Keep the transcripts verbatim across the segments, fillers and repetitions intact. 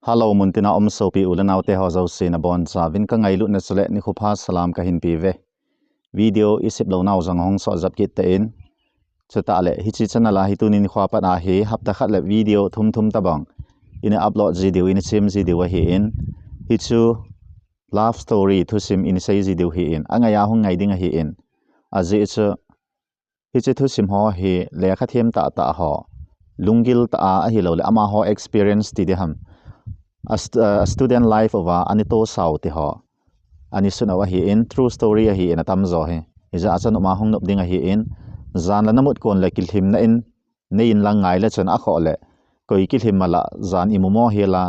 Hello, muntina um sopi u le nau te ho jouse nabonchauvin ka ngailutna chule nikho pha salam kahin pe uve. Video i sep lou nau jong hung soh jap kit tan. Chutah le hiche channel a hi tuni nikho a pat a hi hapta khat le video thum thum tabang ina upload ji diu, ina sem ji diu ahin. Hichu love story thusim ina sei ji diu ahin. Angai a hung ngai ding ahin. Ajeh chu hiche thusim ho hi lekha them tah tah ho, lunggil tah a ahilou le amaho experience ti ding ham, a st-, a student life uva ana tosau te ho, ana sun u ahin, true story ahin atamjo hi. Hijeh a chu nop a hung nop ding ahin, jan le namut kon le kilhimna in, nei in lang ngai le chun akhoh le, koi kilhim a la jan imu mo hel a,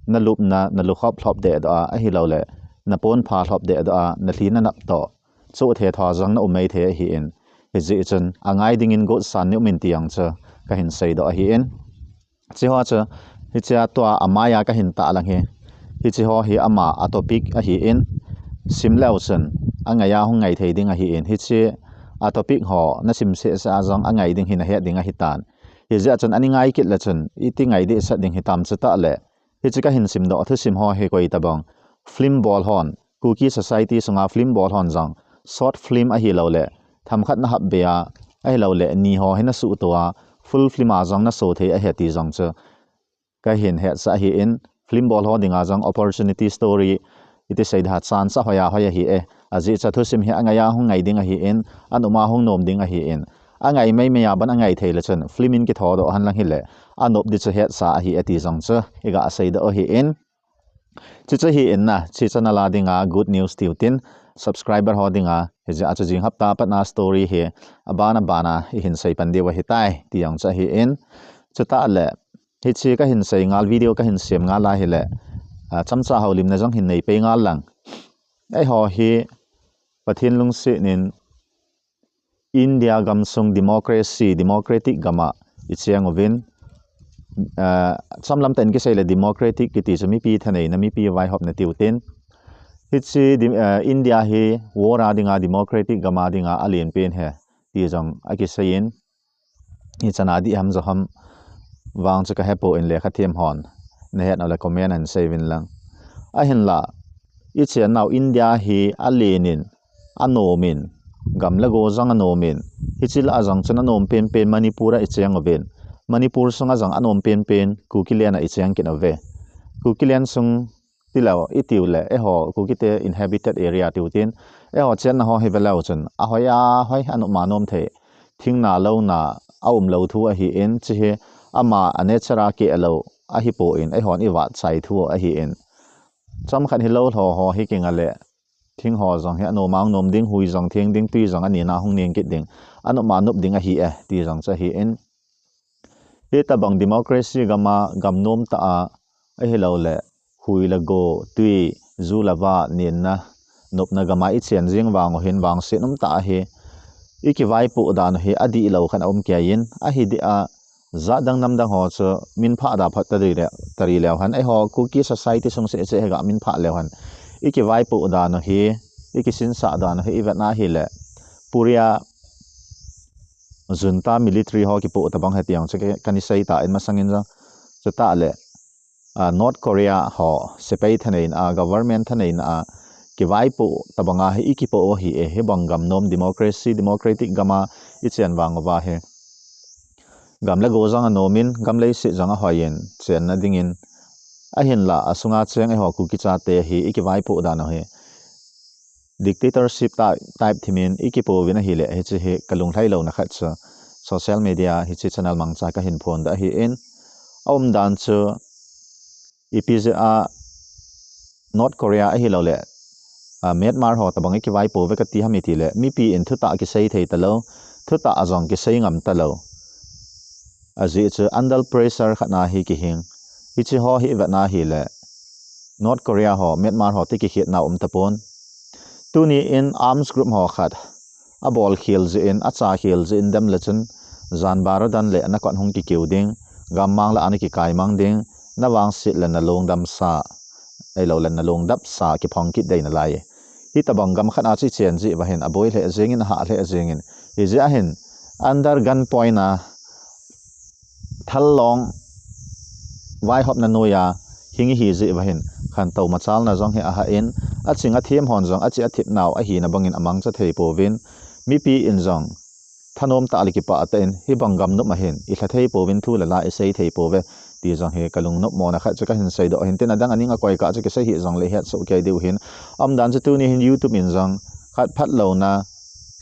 nalupna, nalukhop lhop deh doh a, ahilou le, napon pha lhop deh doh a, nalhi nanap toh, chu thethao jong na um mai thei ahin. Hijeh chun angai dingin gotsan nei um in ti jong chu kahin seidoh ahin. Hiche ho chu, hiche a tua amai a kahin tahlang hi. Hiche ho hi ama a topic ahin. Sim leu chun, angai a hung ngai thei ding ahin. Hiche a topic ho, nasim seh seh a jong angai ding hi nahet ding ahitan. Hijeh chun, ana ngai kit le chun, iti ngai dehset ding hitam chutah le. Hiche kahin simdoh thusim ho hi koi tabang film bol hon, Kuki society sunga film bol hon jong, short film ahilou le, themkhat nahap be a, ahilou le, ni ho hi nasuhto a, full film a jong naso thei ahi ti jong chu kahin hetsah ahin, film bol ho dinga jong opportunity story, iti sei ding ham, chance ahoi ahoi ahi e. Ajeh chu thusim hi angai a hung ngai ding ahin, anop a hung nom ding ahin. Angai mai mai a ban angai thei le chun, film in kithodoh hen lang hile, anop ding chu hetsah ahi e ti jong chu iga seidoh ahin. Chuche hi in na, hiche channel a dinga good news tiu tin, subscriber ho dinga, hijeh a chu jing hapta pat a story hi, aban aban a ihin sei pan diu ahitai, ti jong chu ahin. Chutah le, hiche kahin sei ngal, video kahin sem ngal a hile, a, chomcha houlimna jong hin nei pei ngal lang. Eiho hi, Pathen lungset in, India gamsung democracy, democratic gam a icheng uvin, eh, chomlam tah in kisei le democratic kiti chu mipi thaneina, mipi vaihopna tiu tin. Hiche di-, eh, India hi world a dinga democratic gam a dinga alen pen ahi ti jong akisei in. Hichan a dih ham jo ham vang chu kahepoi, lekha them hon nahet nau le comment a hin sei uvin lang. Ahinla, ichen nau India hi alen in, anom in, gam le go jong anom in, hiche lah a jong chun anom penpen Manipur a icheng uvin, Manipur sunga jong anom penpen Kukiland a icheng kit uve. Kukiland sung tilou, itiu le, eiho Kuki te inhabited area tiu tin, eiho chenna ho hi veleu chun, ahoi ahoi, anop a nom thei, thingna louna aumlou thu ahin, hiche hi ama a nature a keh lou ahipoi, eihon ivat chai thu ahin. Chomkhat hi lou lho ho hi kinga le, thing ho jong hi anom a hung nom ding, hui jong theng ding, tui jong anina hung neng kit ding, anop a nop ding ahi e, ti jong chu ahin. Hitabang democracy gam a, gam nom tah a, ahilou le, hui le go, tui, ju le va, nenna, nopna gam a ichen jing vang u hin vangset um tah ahi. Ikivaipoh dan u hi adihlou khat aum kei in, ahi dih a, jat dang nam dang ho chu min phah da phot tari le, tari leu hen. Eiho Kuki society sung seh seh hi ga min phah leu hen. Ikivaipoh dan u hi, ikisinsah dan u hi, ivet na hile, Puri a junta military ho kipoh tabang ahi ti jong chu ka, kana sei tan masang in jong. Chutah le, a, North Korea ho sepai thaneina a, government thaneina a, kivaipoh tabang a hi ikipoh u ahi e, hibang gam nom democracy, democratic gam a ichen vang uva hi. Gam le go jong anom in, gam leiset jong ahoi in, chenna dingin. Ahinla, asunga cheng eiho Kuki chate hi ikivaipoh dan u hi dictatorship ty-, type thimin ikipoh uvin ahile, hiche hi kalunglhai louna khat chu social media hiche channel mangcha kahin phondoh ahin, aumdan chu ipi jeh a North Korea ahilou le, a, Myanmar ho tabang ikivaipoh uve kati ham iti le, mipi in thutah kisei thei talou, thutah a jong kisei ngam talou. Ajeh chu under pressure khat na hi kihing. Hiche ho hi ivet na hile, North Korea ho, Myanmar ho te kikhetna um tapon. Tuni in arms group ho khat, abol khel jeh in, acha khel jeh in dem le chun, jan barodan le nakot hung kikiu ding, gammang lah a nakikai mang ding, navangset le nalungdam sa, ahilou le nalungdap sa kiphong kit dei nalai. Hitabang gam khat a chu ichen jeh uva hin, aboi lheh jeng in, ahah lheh jeng in. Hijeh a hin, under gun point a, thal long vaihopna noiya, hing ihi jeh uva hin, khantou machalna jong hi ahah in, aching athem hon jong achi athip nau ahina bangin amangcha thei pouvin, mipi in jong thanom tah le kipah tah in hibang gamnop a hin ilha thei pouvin thu le la isei thei pouve ti jong hi kalungnop mona khat chu kahin seidoh hin tin, adang aning akoi kah chu kisei hih jongle ihet soh kei diu hin. Umdan chu tuni hin YouTube in jong khat phat louna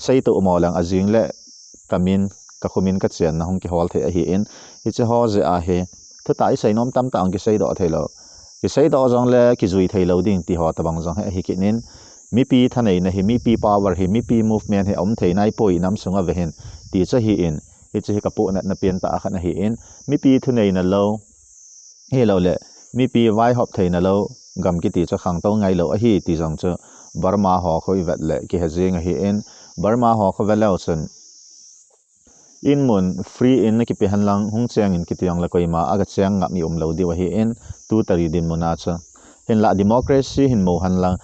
seitoh mo leng ajing le kamin kakhumin kachenna hung kihol thei ahin, hiche ho jeh a hi thutah isei nom tamtah hung kiseidoh theilou. Kiseidoh jongle kijui theilou ding ti ho tabang jong hi ahi kit in, mipi thaneina hi, mipi power hi, mipi movement hi aum thei naipoi inam sunga vehin ti chu ahin, hiche hi kapohnatna pentah akhat ahin, mipi thuneina lou, hilou le, mipi vaihop theina lou gam kiti chu khangtou ngailou ahi ti jong chu Burma ho khu ivet le kihe jing ahin, Burma ho khu veleu chun, inmun free in nakipe henlang, hung cheng in kiti jongle koima aga cheng ngap mi umlou diu ahin, tu tari dinmuna chu. Hinlah democracy hin mo henlang,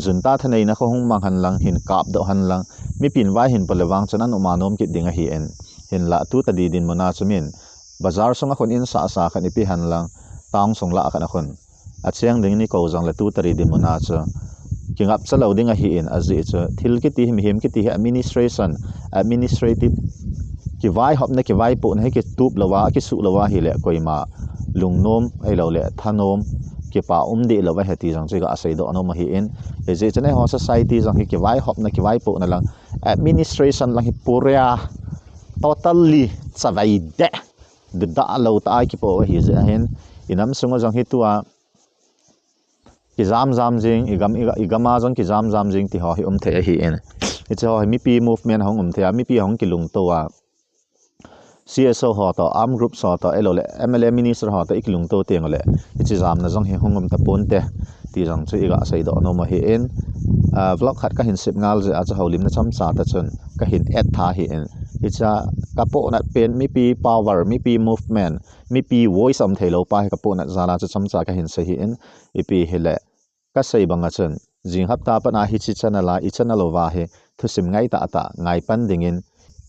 junta thaneina khu hung mang henlang, hin kapdoh henlang, mipin vai hin po le vang chun anom anom kit ding ahin. Hinlah tu tari dinmuna chu min bazar sunga khun in sahsah khat ipe henlang, town sung lah khat a khun acheng ding nikou jongle tu tari dinmuna chu kingapcha lou ding ahin, ajeh chu thil kiti hi, mihem kiti hi administration, administrative kivaihopna, kivaipohna hi kitup louva, kisuh louva hile koima lungnom ahilou le thanom, kipa um deh lou ahi ti jong chu iga seidoh nom ahin, hijeh chun eiho society jong hi kivaihopna, kivaipohna lang, administration lang hi puria totally chavai deh, dudah lou tah a kipo ahi jeh ahin, inam sunga jong hi tua kijam jam jing, igam, iga, igama jong kijam jam jing ti ho hi um thei ahin. Hiche ho hi mipi movement hung um thei a, mipi hung kilungtou a, C S O ho toh, armed groups ho toh, ahilou le M L A minister ho toh ikilungtou teng ule, hiche jamna jong hi hung um taponte ti jong chu iga seidoh nom ahin. Ah, vlog khat kahin sep ngal jeh a chu houlimna chomcha tah chun kahin et tha ahin. Hiche kapohnat pen mipi power, mipi movement, mipi voice aum theilou pa hi kapohnat jal a chu chomcha kahin sei ahin, ipi hile kasei banga chun, jing hapta pat a hiche channel a, i channel uva hi thusim ngai tah tah ngai pan dingin,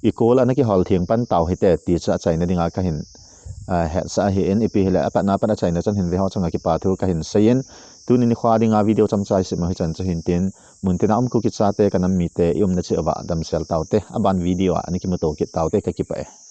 ikol ana kihol theng pan tau hite ti chu achaina dinga kahin, ah, hetsah ahin, ipi hile apatna pat achaina chan hin veho chunga kipa thu kahin seiyin, tuni nikho dinga video chomcha isep u hichan chu hintin, muntina um Kuki chate kanam mite iumna cheh uva damsel taute, aban video a ana kimuto kit taute, kakipah e.